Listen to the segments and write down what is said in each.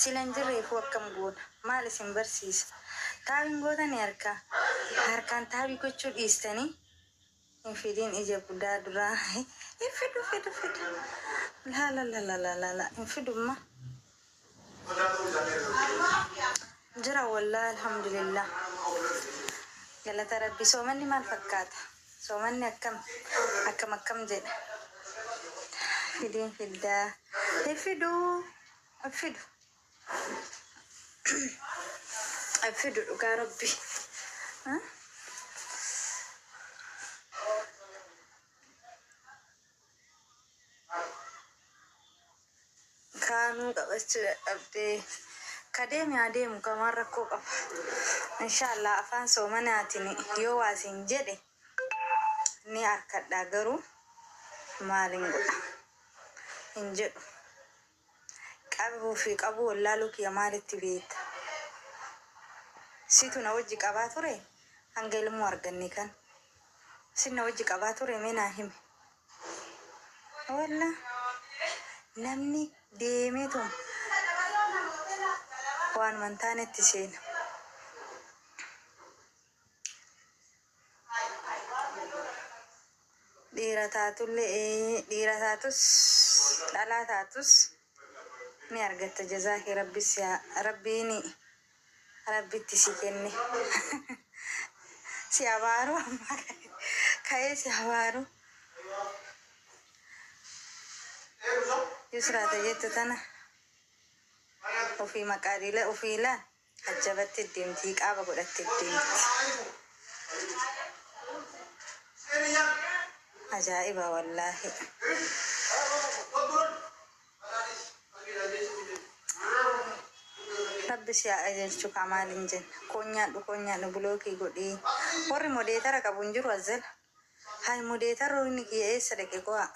Sila hin jirreefuu akkam goona? Maal isin barsiisa? Taabiin gootanii harkaa harkaan taabii gochuu dhiistanii hin fidin ija budaa duraa hin fidu fidu fidu laalalalalala hin fidumma jira wallahi alhamdulillah galata rabbi. Soomanni maal fakkaata? Soomanni akkam akkam akkam jedha? Fidiin fiddaa hin fiduu hin fidu hin fidu dhugaa rabbi. Kaanuu qabachuu dadhabdee. Ka deeme haa deemu ka maal rakkoo qaba. Inshaallah afaan soomanaatiin yoo waa siin jedhe ni arkadha garuu maalin godha hin jedhu. Qabuu fi qabuu wallaaluu kiyya maalitti beekta? Situ na wajji qabaa ture hanga ilmoo arganne kan. Sin na wajji qabaa ture mee naa himi. Wallah namni deemeetuma waanuma hin taanetti seena. Dhiira taatullee dhiira taatus dhalaa taatus ni argatta jazaa kee rabbi si haa rabbiini rabbitti si kenne si abaaru amma ka'ee si abaaru Yusraata jettu tana ofii maqaa dhiila ofii ilaal ajjabatti deemti hiqaaba godhatte deemti. Ajaa'iba wallaahi. Rabbi si haa qajeelchu kaa maaliin jenna. Koon nyaadhu koon nyaadhu block godhii. Warri moderator qabu hin jiru as jala. Hay moderatorri kiyya eessa dhaqe qo'a.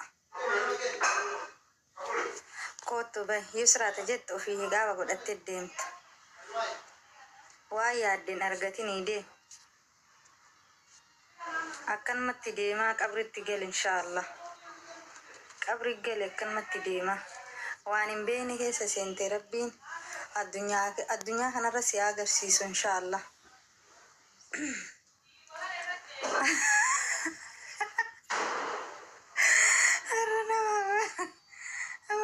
Koottu bahi. Yusraata jettu ofii hiqaaba godhattee deemta. Waan yaaddeen argatinii deem. Akkanumatti deemaa qabritti gali inshaallah. Qabri gali akkanumatti deemaa. Waan hin beekne keessa seente rabbiin addunyaa addunyaa kanarra si haa agarsiisu inshaallah. Har'a nama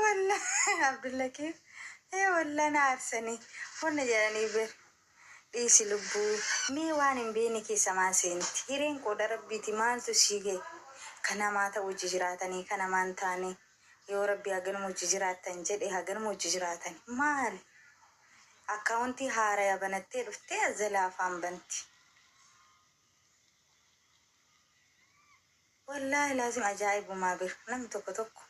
wallahi Abdullakiif ee wallah na aarsanii wanna jedhanii ber dhiisi lubbuu mee waan hin beekne keessa maa seenti hireen qooda rabbiiti maaltu sii gahe ka namaa ta'u hojii jiraatanii ka namaa hin taane yoo rabbi haganuma hojii jiraattan jedhe haganuma hojii jiraatani maali akkaawuntii haaraya banattee dhuftee as jala afaan banti. Wallaahi laazim ajaa'ibumaa bir namni tokko tokko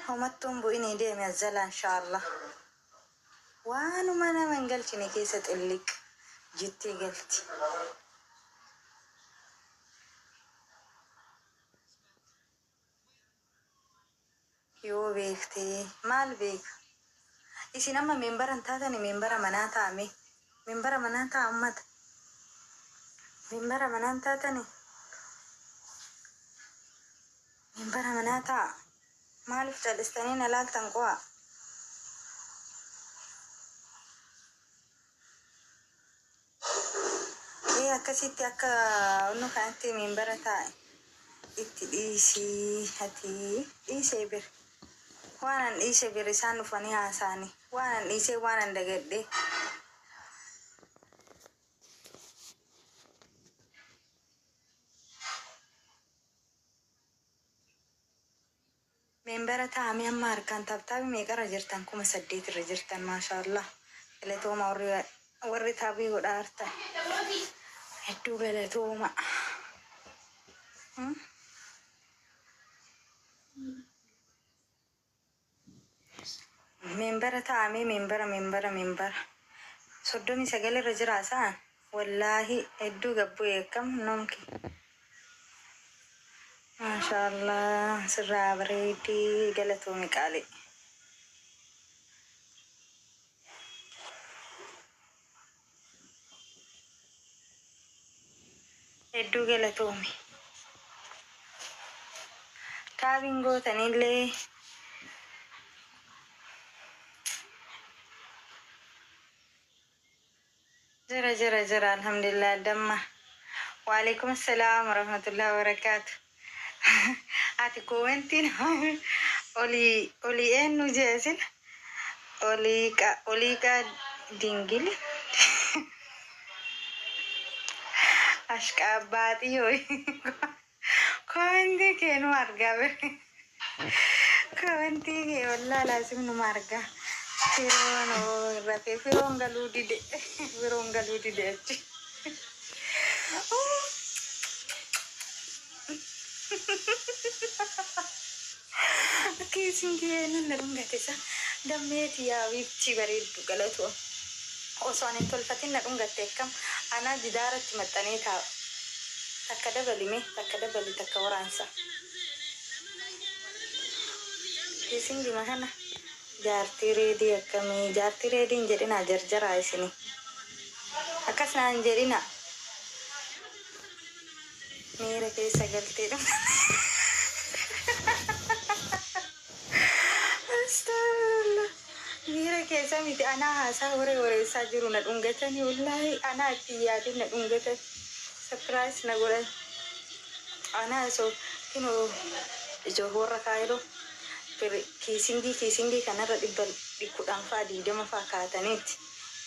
homattuun bu'inii deemi as jalaa inshaallah. Waanuma nama hin galchine keessa xilliq jettee galti. Yoo beektee maal beeka? Isin amma membera hin taatani membera manaa ta'a mee. Membera manaa ta'a ummata. Membera manaa hin taatani. Membera manaa ta'a. Maaliif cal'istanii na laaltan qo'a? Ee akkasitti akka onnu kanatti membera taa'e itti dhiisii ati dhiisee bir waan an dhiise bir isaan dhufanii haasa'anii waan an dhiisee waan an dagadhee. Membera taa'ame amma harkaan tap tap meeqarra jirtan? 8000 irra jirtan, maashaallah, galatooma. Warri warri tap godhaa jirtan hedduu galatooma. Membera taa'ame membera membera membera 39 irra jira sa'an wallaahi hedduu gabbu'e akkam nomki maashaallah sirraa bareedii galatoomi qaalii. Hedduu galatoomi. Tapiin gootanillee Jira jira jira alhamdulillah damma. Waalaikum assalam warahmatullahi wabarakatuh. Ati koomentiin olii olii eenyu jeesin oliiqa dingili ashqaabbaaxii hoyi koomentii kee nu argaa bire koomentii kee wallaa laasim numa argaa firoon rafee firoon galuu dide firoon galuu dide achi. Kiisin kiyeenin na dhungate sa dammeeti yaa wiibtii bareeddu galatu osoo ani hin tolfatin na dhungatte akkam anaa jidaaratti maxxanee taa'u takka dabali mee takka dabali takka waraansa kiisingima kana jaartii reedii akkamii jaartii reediin jedhinaa jarjaraa isini akkas naan jedhina miira keessa galtee dhumte Astagfirullah. Miira keessa miti anaa haasaa horee horeessaa jiru na dhungatanii wallaahi anaa itti yaadin na dhungatan surprise na godhan anaa osoo kinoo ijoo warra kaayiroo kiisingii kiisingii kanarra 10 fa'a 20 fa'a kaataniiti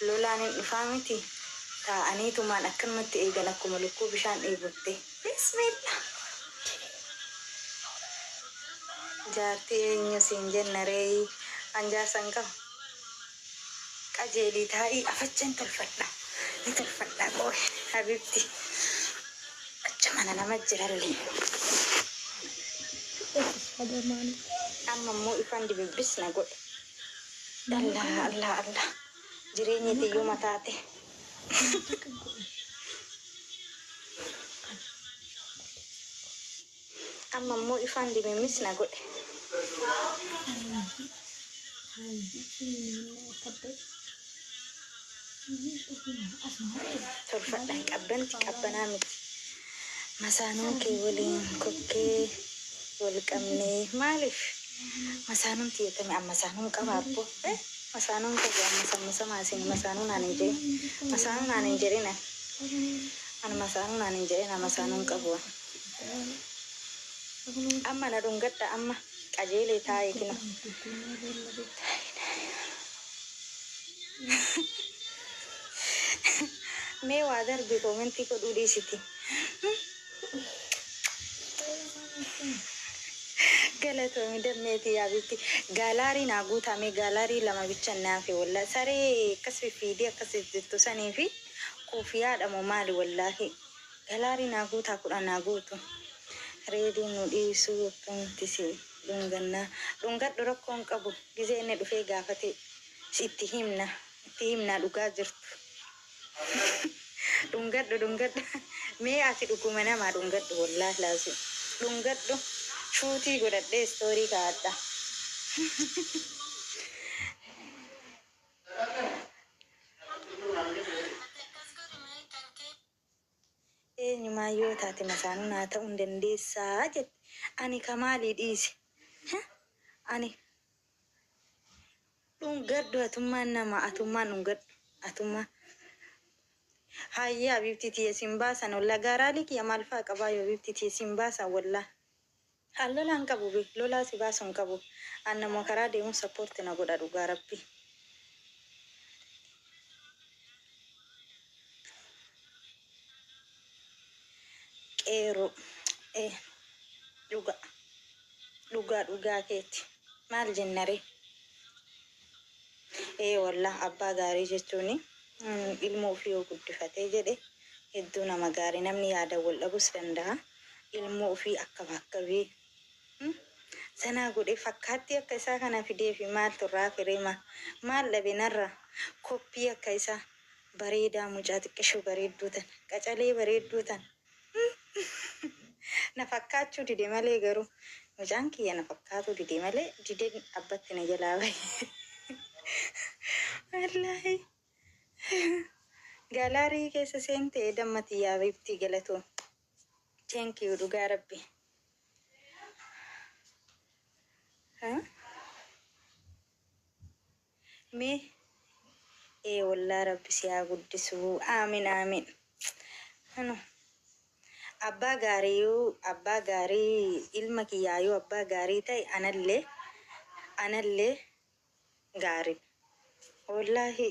lolaan hin dhufaa miti taa'aniitumaan akkanumatti eegan akkuma lukkuu bishaan dheebotte bismillah. Jaartii eenyu siin jenna reeyi an jaarsa hin qabu. Qajeelii taa'ii afachan tolfadha ni tolfadha qooy habibti acha mana nama jirallee. Amma immoo ifan dibibbis na godhe. Allah Allah Allah jireenyi tiyyuma taate. Amma immoo ifaan dimimmis na godhe. Tolfadha qabbanti qabbanaa miti. Masaanuu kee waliin kokkee wal qabnee maaliif masaanuun tiyyatame an masaanuun qaba abbo eh masaanuun qabu amma sammusamaa isin masaanuu naan hin jedhin masaanuu naan hin jedhin an masaanuu naan hin jedhin masaanuun qabu an. Amma na dhungadha amma qajeelee taa'e kino. Mee waa darbi koomentii godhuu dhiisiti. Galatoomi dammeetii yaabitti. Gaalaarii naa guutaa mee gaalaarii lama bichan naafe wallaahi saree akkas fiffiidee akkas jettu sanii fi kuufiyaadha moo maali wallaahi. Galaarii naa guutaa 10 naa guutu. Reediin nu dhiisuu akkamitti si dhungannaa dhungadhu rakkoo hin qabu gizee inni dhufee gaafate itti himna itti himnaa dhugaa jirtu dhungadhu dhungadhu mee ati dhuguma namaa dhungadhu wollaah laazim dhungadhu shuutii godhadhee istoorii kaa'adha. Eenyumaa yoo taate masaanuu naa ta'uu hin dandeessaa jette. Ani ka maalii dhiise? Huh? Ani dhungadhu atummaan nama atummaan dhungadhu atummaa. Hayyee habiibtii tiyya sin baasan wallah gaaraalii kiyya maal fa'a qabaa yoo habiibtii tiyya sin baasan wallah. An lolaa hin qabu be lolaa si baasu hin qabu an namuma karaa deemu support na godha dhugaa rabbi. Qeerroo ee dhugaa dhugaa dhugaa keeti maal jennaree. Ee wallah abbaa gaarii jechuuni ilmoo ufii yoo guddifatee jedhe hedduu nama gaarii namni yaadan wal dhabus dandaha ilmoo ufii akkabaakkabee zanaa godhee fakkaattii akka isaa kana fideefi maaltu irraa hafe ree maal dhabe narraa koppii akka isaa bareedaa mucaa xiqqishuu bareedduu tana qacalee bareedduu tana Na fakkaachuu dide malee garuu mucaan kiyya na fakkaatuu dide malee dideen abbatti na jalaa bahe. Wallaahi. Galaarii keessa seente damma tiyya habibtii galatoom. Thank you dhugaa rabbi. Mee Ee wallaa rabbi si haa guddisuu. Aamin aamin. Ano. Abbaa gaarii yoo abbaa gaarii ilma kiyyaa yoo abbaa gaarii ta'e anallee anallee gaarii. Wallaahi.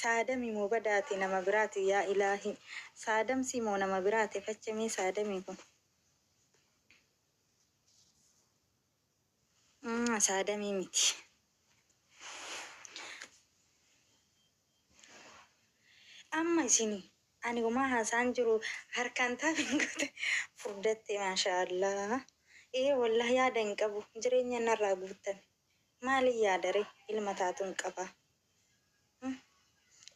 Saadami moo badaati nama biraati yaa ilaahi. Saadamsii moo nama biraati fachamee saadamii kun. Saadamii miti. Amma isini ani homaa haasaan jiru harkaan taapin goote furdatte maashaallah. Ee wallahi yaada hin qabu jireenya narraa guuttame. Maalin yaadare ilma taatuun qaba.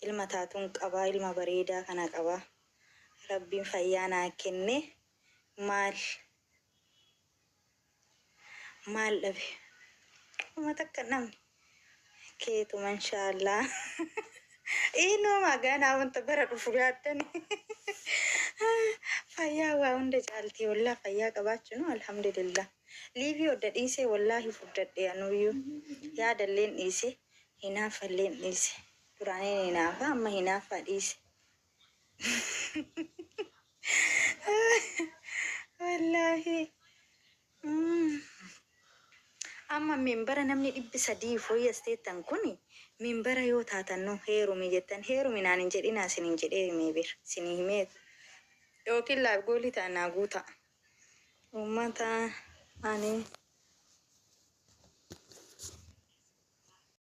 Ilma taatuun qaba ilma bareedaa kana qaba. Rabbiin fayyaa naa kenne maal maal dhabe. Uma takka namni keetuma inshaallah. Inuma ganaa wanta bara dhufu yaaddani. Fayyaa waa hunda caalti wallah fayyaa qabaachuun alhamdulillah. Liivii odda dhiisee wallaahi furdadhe anuyyuu yaadalleen dhiise hinaafalleen dhiise. Duraaniin hinaafa amma hinaafa dhiise. Wallaahi. Amma membara namni 300 fooyyesteettan kun membara yoo taatan nu heerumi jettan heerumi naan hin jedhinaa sinin jedhee himee bir sinii himee yookiin laaf goolii ta'a naa guutaa. Uummata ani